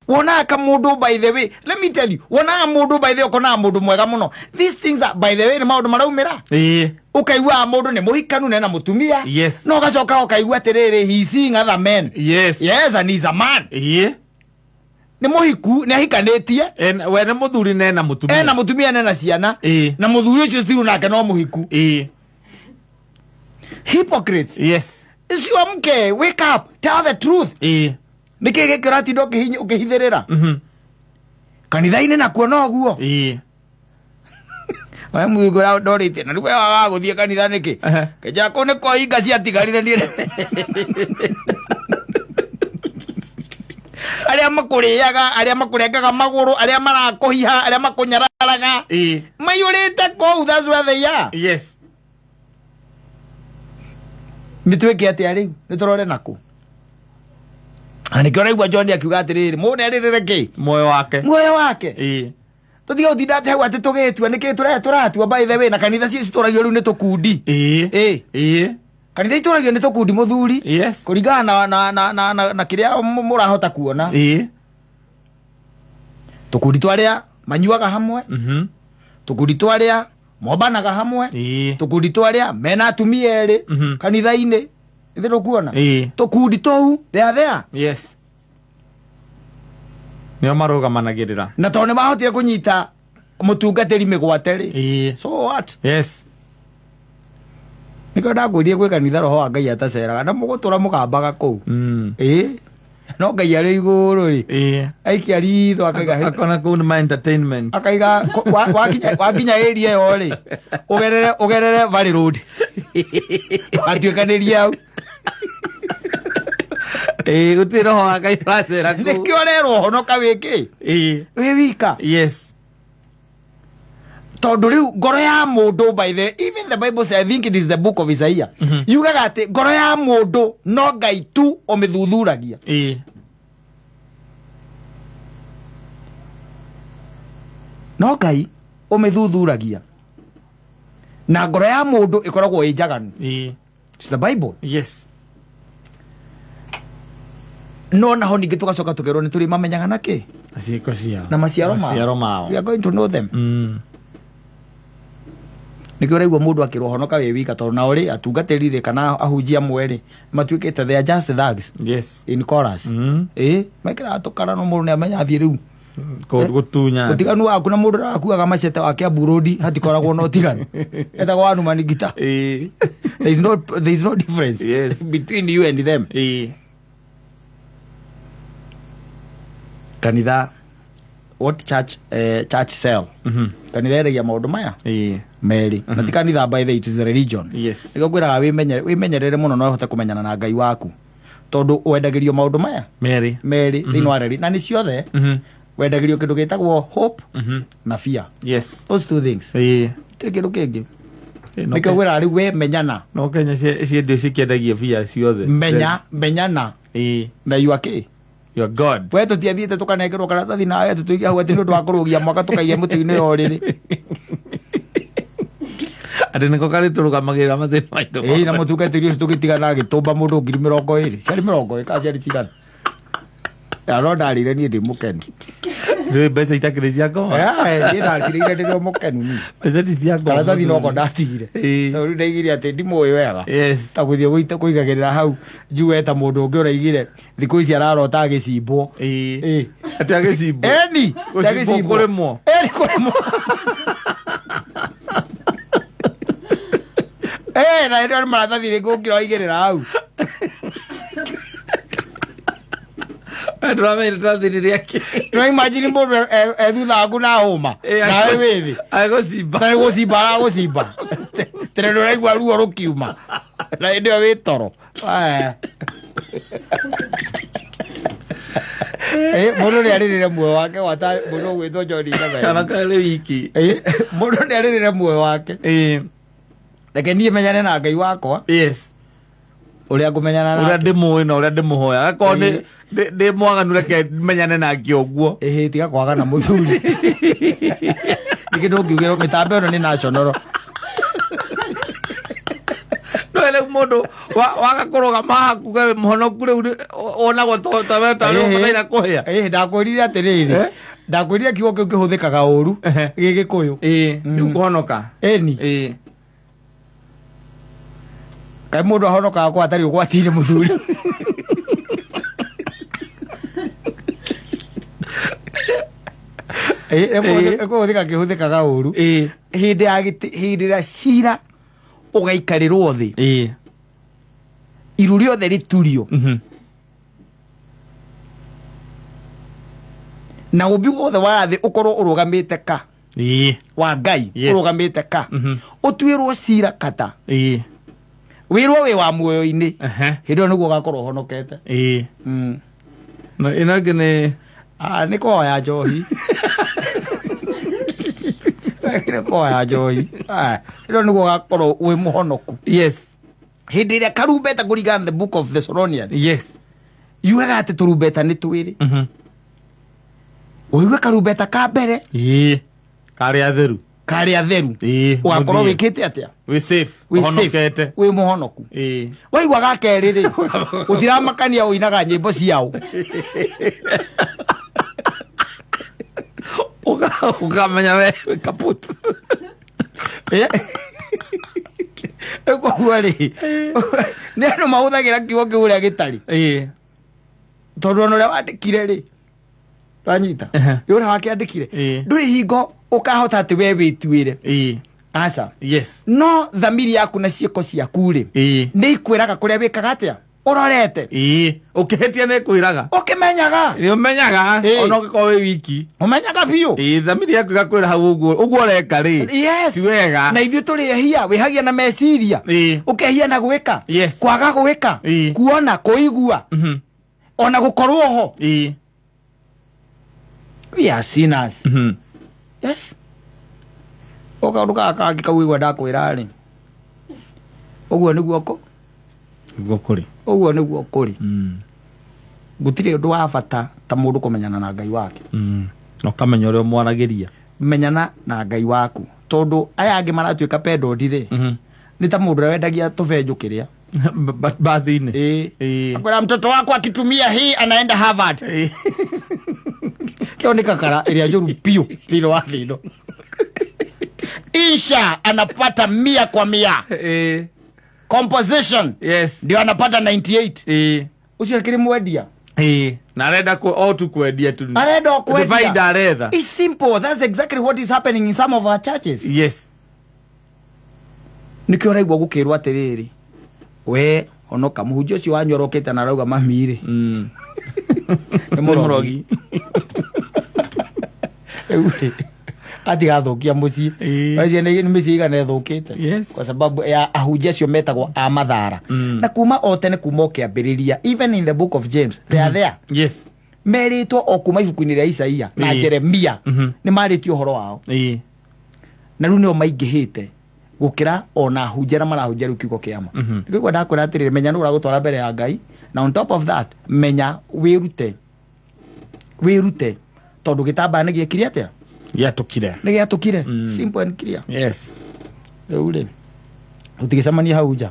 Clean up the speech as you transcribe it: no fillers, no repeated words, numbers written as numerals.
Wonaga kamũndũ, by the way, let me tell you, wonaga mũndũ, by the way, ũkonaga mũndũ mwega mũno. These things are, by the way, nĩ maũndũ maraumĩra. Ũkaiguaga mũndũ nĩ mũhikanu na ena mũtumia. No ũgacoka ũkaigua atĩrĩrĩ, he is seeing other men. Yes, and he's a man. Nĩ mũhiku, nĩ ahikanĩtie. We nĩ mũthuri na ena mũtumia. Ena mũtumia na ena ciana. Na mũthuri ũcio still nake no mũhiku. Hypocrites. Icio mke, wake up, tell the truth. Nĩkĩ gĩkĩ ũratinda ũkĩhithĩrĩra? Kanitha-inĩ nakuo noguo. We mũthuri ũrĩa ndorĩtie na rĩu we wagaga gũthiĩ kanitha nĩkĩ? Kenja kũu nĩ kwa hinga ciatigarire niĩ. Arĩa makũrĩaga, arĩa makũrengaga magũrũ, arĩa marakũhiha, arĩa makũnyararaga. Maiyũrĩte kũu, that's where they are. Nĩ twĩke atĩa rĩu? Nĩ tũrore nakũ? Na nĩkĩo ũraigua John akiuga atĩrĩrĩ, mũndũ erĩrĩre kĩ? Muoyo wake. Muoyo wake. Tũtige gũtinda atĩ hau atĩ tũgĩtua, nĩkĩ tũratua by the way, na kanitha citũragio rĩu nĩ tũkundi. Kanitha itũragio nĩ tũkundi mũthuri. Kũringana na kĩrĩa mũrahota kuona. Tũkundi twa arĩa manyuaga hamwe. Tũkundi twa arĩa mombanaga hamwe. Tũkundi twa arĩa mena atumia erĩ kanitha-inĩ. Ithe ndũkuona? Tũkundi tũu, they are there. Nĩo marũgamanagĩrĩra. Na tondũ nĩ mahotire kũnyita mũtungatĩri mĩgwate rĩ. So what? Nĩkĩo ndakwĩrire gwĩ kanitha roho wa Ngai ataceraga na mũgũtũra mũgambaga kũu. No Ngai arĩ igũrũ rĩ. Aikia ritho akaiga Akona kũu nĩ ma entertainment. Akaiga wakinya area ĩyo rĩ, ũgerere Valley Road. Watuĩkanĩrie hau. Gũtirĩ roho wa Ngai ũracera kũu. Nĩkĩo ũrerwo honoka wĩ kĩ? Wĩ wika. Tondũ rĩu ngoro ya mũndũ, by the, even the Bible says, I think it is the book of Isaiah. Yugaga atĩ ngoro ya mũndũ no Ngai tu ũmĩthuthuragia. No Ngai ũmĩthuthuragia. Na ngoro ya mũndũ ĩkoragwo ĩ njaganu. It's the Bible. No naho ningĩ tũgacoka tũkerwo nĩ tũrĩ mamenyaga na kĩ? Ciĩko ciao. Na maciaro mao. Maciaro mao. We are going to know them. Nĩkĩo ũraigua mũndũ akĩrwo honoka wĩ wika, tondũ nao rĩ, atungatĩri rĩ, kana ahunjia amwe rĩ, matuĩkĩte they are just thugs. In chorus. Mekĩraga tũkara no mũndũ nĩamenya athiĩ rĩu. Gũtunya. Ũtiganu waku na mũndũ ũrakuaga macete wa Kiambu Road hatikoragwo na ũtiganu. Etagwo Wanuma Nigita. There is no difference between you and them. Kanitha, what church, church cell. Kanitha yeragia maũndũ maya? Merĩ. Na ti kanitha, by the way, it is a religion. Nĩkĩo ngwĩraga wĩmenyerere mũno na ũhote kũmenyana na Ngai waku. Tondũ wendagĩrio maũndũ maya? Merĩ. Merĩ, thĩinĩ wa reri. Na nĩ ciothe, wendagĩrio kĩndũ gĩtagwo hope na fear. Those two things. Gũtirĩ kĩndũ kĩngĩ. Nĩkĩo ngwĩraga rĩu we menyana. No Kenya ciendio cikĩendagia fear ciothe. Menya, menyana. Na you are kĩ? You are God. We tũtiathiĩte tũkanengerwo karatathi nawe tũtuike hau atĩ nĩ ũndũ wa kũrũgia mwaka tũkaiya mũtĩ-inĩ wa ũrĩrĩ. Atĩ nĩko karĩ tũrũgamagĩrĩra mathĩna maitũ. Na mũtungatĩri ũcio tũgĩtigana agĩtũmba mũndũ ngiri mĩrongo ĩrĩ. Ciarĩ mĩrongo ĩrĩ kana ciarĩ cigana? Ya, no ndarĩire niĩ ndĩ mũkenu. Ndũĩ mbeca itakĩrĩ cia ngoma? Niĩ ndacirĩire ndĩ o mũkenu niĩ. Mbeca ti cia ngoma. Karatathi noko ndatigire. Tondũ rĩu ndaigire atĩ ndimũĩ wega. Ta gũthiĩ kũigagĩrĩra hau njuge ta mũndũ ũngĩ ũraigire thikũ ici ararota agĩcimbwo. Atĩ agĩcimbwo? Eni, Gũcimbwo agĩcimbwo. kũrĩmwo. Eni, kũrĩmwo. Na ĩno nĩ maratathi rĩngĩ ũngĩra waigĩrĩra hau. Ndũramenya rĩratathi nĩ rĩake. No imagine mũndũ e thutha waku na hũma. Nawe wĩ thĩ. Agũcimba. Na gũcimba aragũcimba. Tene ndũraigua ruo rũkiuma. Na hĩndĩ ĩyo wĩ toro. Mũndũ nĩ arĩrĩre muoyo wake gwata mũndũ ũgwĩtwo John Ndameri. Kana karĩ wiki. Mũndũ nĩ arĩrĩre muoyo wake. Reke niĩ menyane na Ngai wakwa. Ũrĩa ngũmenyana nake. Ũrĩa ndĩmũĩ na ũrĩa ndĩmũhoyaga. Akorwo ndĩ mwaganu reke menyane nake ũguo. Tiga kwagana mũthuri. Nĩ kĩndũ ũngiugĩrwo mĩtambo ĩno nĩ national. No We rĩu mũndũ waga kũrũgama hakuge mũhonoku rĩu wonagwo ta we ta rĩu ũbataire kũhĩa. Ĩĩ, ndakwĩrire atĩrĩrĩ, Eh? ndakwĩrire kiugo kĩu kĩhũthĩkaga ũru Ehe. gĩgĩkũyũ. Ĩĩ, rĩu kũhonoka. Ĩni. Ĩĩ. Kaĩ mũndũ ahonokaga kwa atarĩ ũgwati-inĩ mũthuri? Ĩĩ, kũhũthĩka kĩhũthĩkaga ũru. Ĩĩ. Hĩndĩ ya gĩtĩ, hĩndĩ ĩrĩa cira ũgaikarĩrwo thĩ, Ĩĩ. iru rĩothe rĩturio, Mhm. na ũmbi wothe wa thĩ ũkorwo ũrũgamĩte ka Ĩĩ. wa Ngai, Yes. ũrũgamĩte ka, Mhm. ũtuĩrwo cira kata, Ĩĩ. wĩrwo wĩ wa muoyo-inĩ, Ehe. hĩndĩ ĩyo nĩguo ũgakorwo ũhonokete. Ĩĩ. Mm. Na ĩno ĩngĩ nĩ Ah, nĩ kũhoya njohi. Nĩ kũhoya njohi. Ah, hĩndĩ ĩyo nĩguo ũgakorwo wĩ mũhonoku. Yes. Hĩndĩ ĩrĩa karumbeta kũringana na the book of Thessalonians Yes. yugaga atĩ tũrumbeta nĩ twĩrĩ. Mhm. Ũigue karumbeta ka mbere Ĩĩ. Karĩ atheru. karĩ atheru, Ĩĩ. ũgakorwo Mũthiĩ. wĩkĩte atĩa? Wĩ safe. Wĩ safe. Ũhonokete. Wĩ mũhonoku. Ĩĩ. Waigua ga kerĩ rĩ, gũtiramakania ũinaga nyĩmbo ciao. Ũkamenya we wĩ kaput. Rĩu koguo rĩ, nĩ andũ mahũthagĩra kiugo kĩu ũrĩa gĩtarĩ, Ĩĩ. tondũ ona ũrĩa wandĩkire rĩ, wanyita, Ehe. nĩ ũrĩa wakĩandĩkire, Ĩĩ. ndũrĩ hingo ũkahota atĩ we wĩtuĩre. Ĩĩ. Aca. Yes. No thamiri yaku na ciĩko ciaku rĩ, Ĩĩ. nĩ ikwĩraga kũrĩa wĩkaga atĩa ũrorete. Ĩĩ. Ũkĩhĩtia nĩ ĩkwĩraga. Ũkĩmenyaga. Nĩ ũmenyaga Ĩĩ. ona ũngĩkorwo wĩ wiki. Ũmenyaga biũ. Ĩĩ, thamiri yaku ĩgakwĩra hau ũguo ũguo ũreka rĩ. Yes. Ti wega. Na ithuĩ tũrĩ ehia, wĩhagia na meciria, Ĩĩ. ũkehia na gwĩka, Yes. kwaga gwĩka, Ĩĩ. kuona, kũigua, Mhm. ona gũkorwo ho. Ĩĩ. We are sinners. Mhm. Yes. O kaũndũ gaka kangĩ kau igua ndakwĩra rĩ, ũguo nĩguo kũ Nĩguo kũrĩ. ũguo nĩguo kũrĩ. Mm. Gũtirĩ ũndũ wa bata ta mũndũ kũmenyana na Ngai wake. Mm. Na ũkamenya ũrĩa ũmwaragĩria. Menyana na Ngai waku, tondũ aya angĩ maratuĩka pedondi rĩ, Mhm. nĩ ta mũndũ ũrĩa wendagia tũbenjũ kĩrĩa. Bathi-inĩ. Ĩĩ. Ĩĩ. Akwĩra mtoto wako akitumia hii anaenda Harvard. Ĩĩ. Kĩo nĩ kakara ĩrĩa njũru biũ thĩinĩ wa thĩ ĩno. Insha anapata 100 kwa 100. Ĩĩ. Composition Yes. ndio anapata 98. Ĩĩ. Ũcio akĩrĩ mwendia. Ĩĩ. Na arenda o tu kwendia tu. Arenda o Nĩ kwendia. baida aretha. It's simple. That's exactly what is happening in some of our churches. Yes. Nĩkĩo ũraigua gũkĩrwo atĩrĩrĩ, we honoka, mũhunjia ũcio wanyu arokĩte na arauga mami rĩ, Mm. nĩ mũrogi. Rĩu rĩ, atigathũkia mũciĩ. Ĩĩ. Acio nĩ mĩciĩ igana ĩthũkĩte. Yes. Kwa sababu ya ahunjia acio metagwo a mathara. Mm. Na kuma o tene, kuma o kĩambĩrĩria, even in the book of James, they are there. Yes. Merĩtwo o kuma ibuku-inĩ rĩa Isaia na Ĩĩ. Jeremia, Mhm. nĩ marĩtie ũhoro wao. Ĩĩ. Na rĩu nĩo maingĩhĩte gũkĩra ona ahunjia arĩa marahunjia rĩu kiugo kĩa ma. Mhm. Nĩkĩo ndakwĩra atĩrĩrĩ, menya nũ ũragũtwara mbere ya Ngai, na on top of that, menya wĩrute, wĩrute, tondũ gĩtambaya nĩ gĩekire atĩa? Gĩatũkire. Nĩ gĩatũkire. Mm. Simple and clear. Yes. Rĩu rĩ, tũtigĩcemania hau nja.